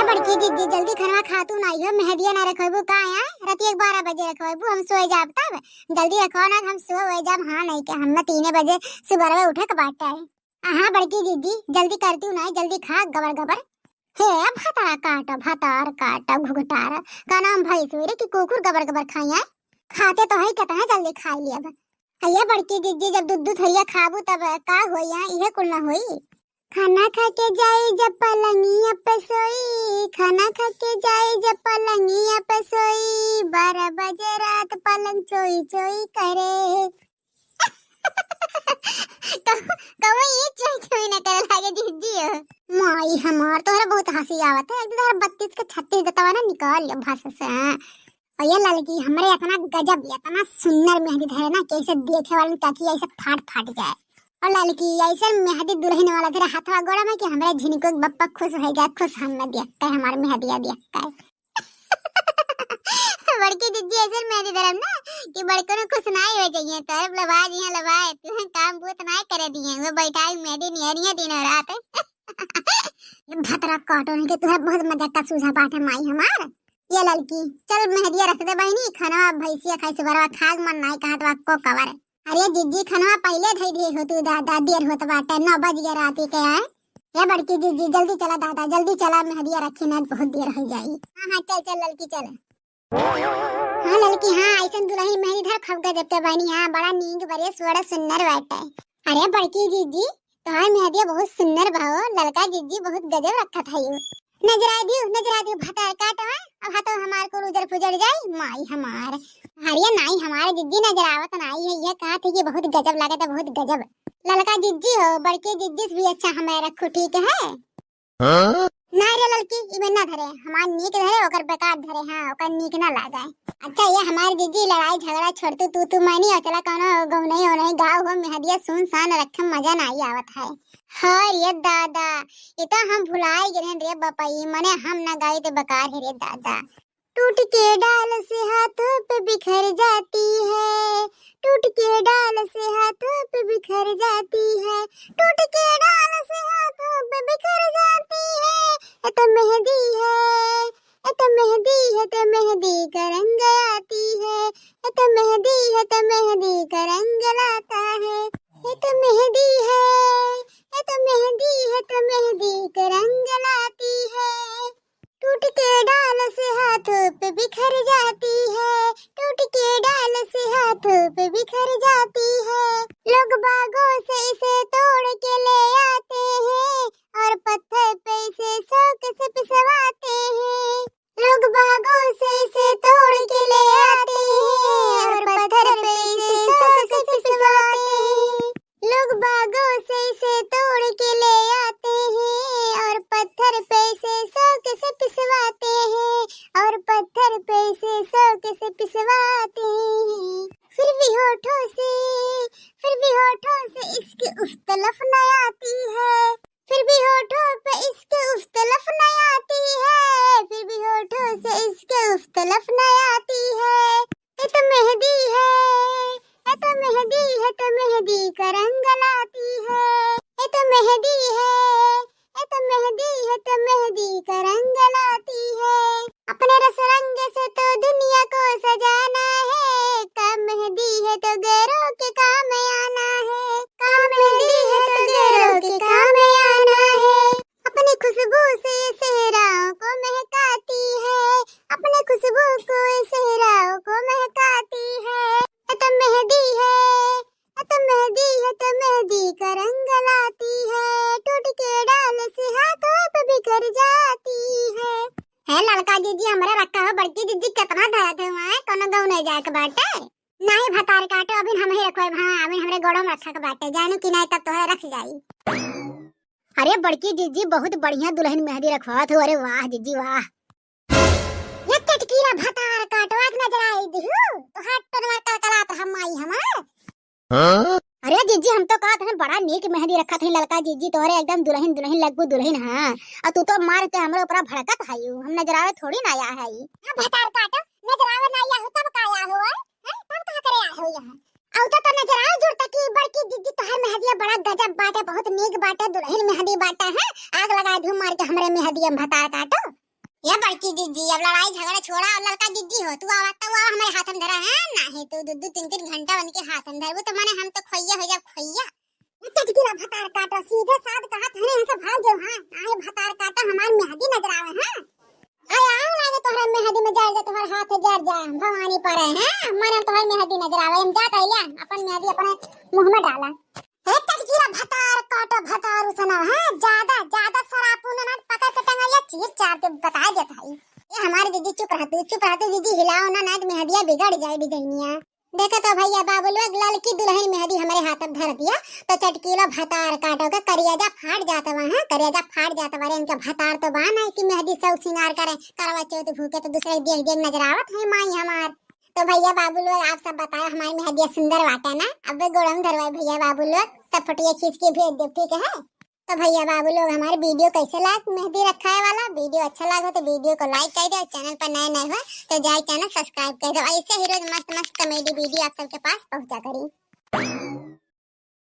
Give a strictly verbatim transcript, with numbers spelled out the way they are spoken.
बड़की जिज्जी, जल्दी खनवा खातू नाई हो, मेहदिया ना रखबू का? आय, राती एक बारह बजे रखबू, हम सोए जाब तब। जल्दी रखो ना, हम सोए जाब। हाँ, नहीं के हम ना तीने बजे सुबह उठे के बाटे। हाँ बड़की जिज्जी, जल्दी करतू नाई, जल्दी खा गबर गबर। हे भतार काट, भतार काट, घुघटार, का नाम भैंस हुई रे कि कुकुर गबर गबर खाई आय? खाते तो है, कितना जल्दी खाई लियब। अये बड़की जिज्जी, जब दू दू थरिया खाबू तब का होई, यहाँ इहे कुल ना होई। खाना खा के जाई जब पलंगिया पे सोई, खाना खा के जाई जब पलंगिया पे सोई, बारह बजे रात पलंग चोई चोई करे। कहूँ, कहूँ ये चोई चोई न करे लागे जिज्जी हो। माई हमार, तोहरा बहुत हँसी आवत है। एक तो तोहरा बत्तीस के छत्तीस दतवा ना निकाल लिया भाषा से, हाँ। और ये ललकी, हमरे इतना गजब, इतना सुंदर मेहंदी धरे ना, कि ऐसे देखे वाले की आँखी ऐसे फाट फाट जाए। और ललकी, ऐसे मेहंदी दुल्हन वाला तेरे हाथवा गोड़ा में कि हमरे झिनको के बप्पा खुश हो गया, खुश हम में देख के, हमार मेहंदिया देख के। बड़की जिज्जी ऐसे मेहंदी धरम ना कि बड़कनो खुश नाई हो जाइए, तो अब लबा जिया लबाए, तू काम बूत नाई करे दिए, वो बैठा ही मेहंदी निहरिया दिन और रात। ये भतरा काटो नहीं के, तुहरा बहुत मजाक का सूझा बाटे माई हमार। ये ललकी, चल मेहदिया रख दे बहिनी, खाना भैंसिया खाई से बरवा खाग मन नाई कहत बा को कवर। अरे जिज्जी, खाना पहले धई दे हो तू दादा, देर होत बाटे, नौ बज गया राती के आए। ये बड़की जिज्जी, जल्दी चला दादा, जल्दी चला, मेहदिया रखी ना, बहुत देर हो जाई। हाँ, हाँ, चल, चल ललकी, चल। हाँ ललकी, हाँ, ऐसन दुल्हन मेहंदी धर खूब गजब के बनी, हाँ, बड़ा नीक बरे, बड़ा सुंदर बाटे। अरे बड़की जिज्जी, तोहार मेहंदिया बहुत सुंदर बा हो, ललका जिज्जी बहुत गजब रखत है यू। नजरा दियो, नजरा दियो, भतार काटवा, अब हाथों हमार कुल उजर फुजर जाई, माई हमार। अरे नाई हमार जिज्जी नजर आवत नाई है, ये कहत है कि बहुत गजब लागत है, बहुत गजब। ललका जिज्जी हो, बड़की जिज्जी से भी अच्छा हमें रखो, ठीक है? हाँ? ना रे ललकी, इमे ना धरे, हमार नीक धरे, ओकर बेकार धरे, हाँ, ओकर नीक ना लागे। अच्छा, ये हमार जिज्जी लड़ाई झगड़ा छोड़ तू, तू, तू मैनी और चला कौनो गौनई ओनई गाँव हो, मेहदिया सुनसान रखे, मजा ना आई आवत है। हाँ रे दादा, ये तो हम भुलाई गए रे बपई, मने हम ना गाई तो बेकार है रे दादा। टूट के डाल से हाथों पे बिखर जाती है, टूट के डाल से हाथों पे बिखर जाती है, टूट के डाल से हाथों पे बिखर जाती है। ये तो मेहंदी है, ये तो मेहंदी है, तो मेहंदी का रंग आती है, ये तो मेहंदी है, तो मेहंदी का रंग लाता है। ये तो मेहंदी है, ये तो मेहंदी है, तो मेहंदी का रंग लाती है। टूट के डाल से हाथों पे बिखर जाती है, टूट के डाल से हाथों पे बिखर जाती है। लोग बागों से इसे तोड़ के ले आते हैं और पत्थर पे इसे शौक से पिसवाते हैं। लोग बागों से इसे तोड़ के ले आते हैं और पत्थर पे इसे शौक से पिसवाते हैं। लोग बागों से इसे तोड़ के ले आते हैं और पत्थर पे इसे शौक से पिसवाते हैं, और पत्थर पे इसे शौक से पिसवाते हैं। फिर भी होठों से, फिर भी होठों से इसकी उस तलफ न आती है, फिर भी होठों पे इसके उस तलफ न आती है, फिर भी होठों से इसके उस तलफ न आती है। ये तो मेहंदी है, ये तो मेहंदी है, तो मेहंदी का रंग लाती है। ये तो मेहंदी है, ये तो मेहंदी है, तो मेहंदी का रंग लाती है। अपने रस रंग से तो दुनिया को सजाना है, काम मेहंदी है तो गैरों के काम आना है, काम मेहंदी है तो गैरों के काम आना है। अपनी खुशबू से सेहराओं को महकाती है, अपनी खुशबू को सेहराओं को महकाती है। ये तो मेहंदी है, ये तो मेहंदी है, तो मेहंदी का रंग लाती है, टूट के डाल से हाथों पे बिखर जाती है। हे ललका जिज्जी, हमरे रखा हो, बड़की जिज्जी कितना धरत है वहाँ, कोनो गाँव नहीं जाए के बाटे। नहीं भतार काटो, अभी हम ही रखवाए, हाँ, अभी हमरे गोड़ों में रखा के बाटे, जानू कि नहीं तब तोहरे रख जाई। अरे बड़की जिज्जी, बहुत बढ़िया दुल्हन मेहंदी रखवात हो। अरे वाह जिज्जी वाह। ये चटकीला भतार काटवा के नजर आई दिहू, तो हाथ टनवा कलकलात हम आई हमार। हाँ? अरे जिज्जी, हम तो कहत हन बड़ा नीक मेहंदी रखत हई ललका जिज्जी, तोहरे एकदम दुल्हन दुल्हन लगबू दुल्हन, हाँ। और तू तो मार के हमरे ऊपर भड़कत हई, हम नजरावे थोड़ी ना आया है। हाँ, भतार काटो, नजरावे ना आया हो तब का आया हो, हैं? तब का करे आया हो यहाँ? औ तो, तो नजर आए जुड़ता कि बड़की जिज्जी तोहार मेहंदिया बड़ा गजब बाटे, बहुत नीक बाटे, दुल्हन मेहंदी बाटे, हैं? आग लगा दियो मार के हमरे मेहंदिया में भतार काटो। ये बड़की जिज्जी, अब लड़ाई झगड़ा छोड़ा, अब लड़का जिज्जी हो, तू आवा, तू आवा, हमारे हाथ में धरा है, नाही तू दू दू तीन तीन घंटा उनके हाथ में धरबू तो मने हम तो खोइया हो जाब, खोइया। चटकीला भतार काटा, सीधे साध कहत है, यहाँ से भाग जाओ, हाँ, आए भतार काटा, हमार मेहंदी नजर आवे, हाँ। आए आओ लागे तोहरा मेहंदी में जर जा, तोहर हाथ जर जा, भवानी परे, हाँ, मने तोहर मेहंदी नजर आवे, हम जात है, अपन मेहंदी अपने मुंह में डाला। हे चटकीला भतार काटा, भतार उसना, हाँ, ज्यादा, ज्यादा सरापू ना, ना पकड़ के टंगरिया चीर चार के बता देत है। ए हमारे दीदी चुप रह तू, चुप रह तू दीदी, हिलाओ ना, ना तो मेहंदिया बिगड़ जाए डिजाइनिया। देखा तो भैया बाबू लोग, ललकी दुल्हन मेहंदी हमारे हाथ में धर दिया, तो चटकीला भतार काटो के करियाजा फाट जात बा, हाँ, करियाजा फाट जात बा रे, इनके भतार तो बा ना कि मेहंदी से सिंगार करे, करवा चौथ भूखे तो दूसरे देख देख नजर आवत है माई हमार। तो भैया बाबू लोग, आप सब बताओ, हमारी मेहंदिया सुंदर बाटे ना? अब गोड़म धरवाए भैया बाबू लोग, सब फोटो खींच के भेज दे, ठीक है? तो भैया बाबू लोग, हमारे वीडियो कैसे लाग, मेहंदी रखाए वाला वीडियो अच्छा लागो तो वीडियो को लाइक कर दो, और चैनल पर नए नए हो तो जाए चैनल सब्सक्राइब कर दो। ऐसे ही रोज मस्त मस्त कॉमेडी वीडियो आप सबके पास पहुंचा करी।